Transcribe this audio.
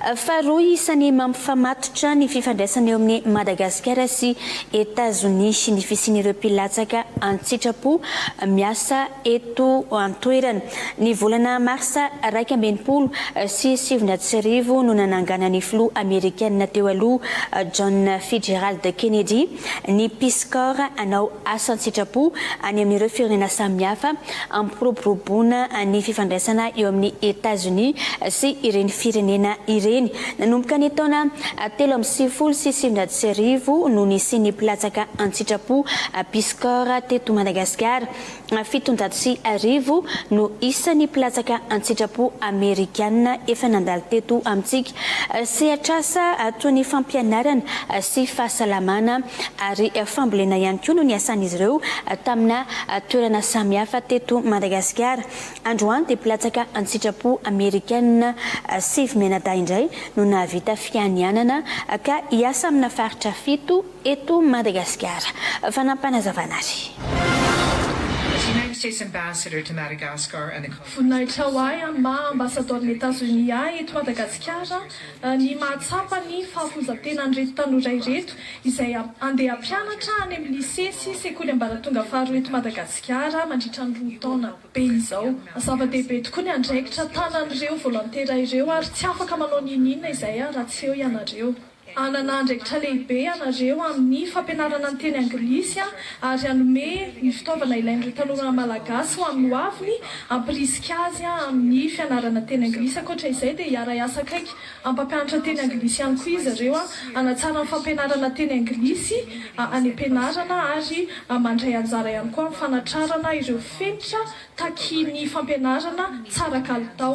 Faharoa, isan'ny mampifamatotra ny fifandraisana eo amin'i Madagasikara sy Etazonia ny fisian'ireo mpilatsaka an-tsitrapo miasa eto an-toerana. Ny volana marsa 1961 no nananganan'ny filoha amerikanina teo aloha John Fitzgerald Kennedy ny Peace Corps hanao asa an-tsitrapo any amin'ireo firenena samihafa hampiroboroboana ny fifandraisana eo amin'i Etazonia sy ireny firenena ireny. Nanomboka ny taona 1993 no nisian'ny mpilatsaka an-tsitrapo Peace Corps teto Madagasikara. 1700 no isan'ny mpilatsaka an-tsitrapo amerikana efa nandalo teto amintsika. Sehatr'asa toy ny fampianarana sy fahasalamana ary fambolena ihany koa no niasan'izy ireo tamina toerana samihafa teto Madagasikara. Androany dia mpilatsaka an-tsitrapo amerikana sivy mianadahy indray no nahavita fianianana ka hiasa amina faritra fito eto Madagasikara. Fanampinazavana ary. Voninahitra ho ahy amin'ny maha ambasadaoron'i Etazonia ahy eto Madagasikara ny mahatsapa ny fahafoizan-tenan'ireto tanora ireto izay handeha hampianatra any amin'ny lycée sy sekoly ambaratonga faharoa eto Madagasikara mandritra ny 2 taona be izao. Zava-dehibe tokoa ny andraikitra tanan'ireo volontera ireo ary tsy afaka manao n'inon'inona izahay raha tsy eo ianareo. Hanana andraikitra lehibe ianareo amin'ny fampianarana ny teny anglisy ary hanome ny fitaovana ilain'ireo tanora malagasy ho amin'ny hoaviny, hampirisika azy amin'ny fianarana teny anglisy. Ankoatra izay dia hiara-hiasa akaiky amin'ny mpampianatra teny anglisy ihany koa izy ireo hanatsara ny fampianarana teny anglisy any am-pianarana ary mandray anjara ihany koa amin'ny fanatrarana ireo fenitra takian'ny fampianarana tsara kalitao.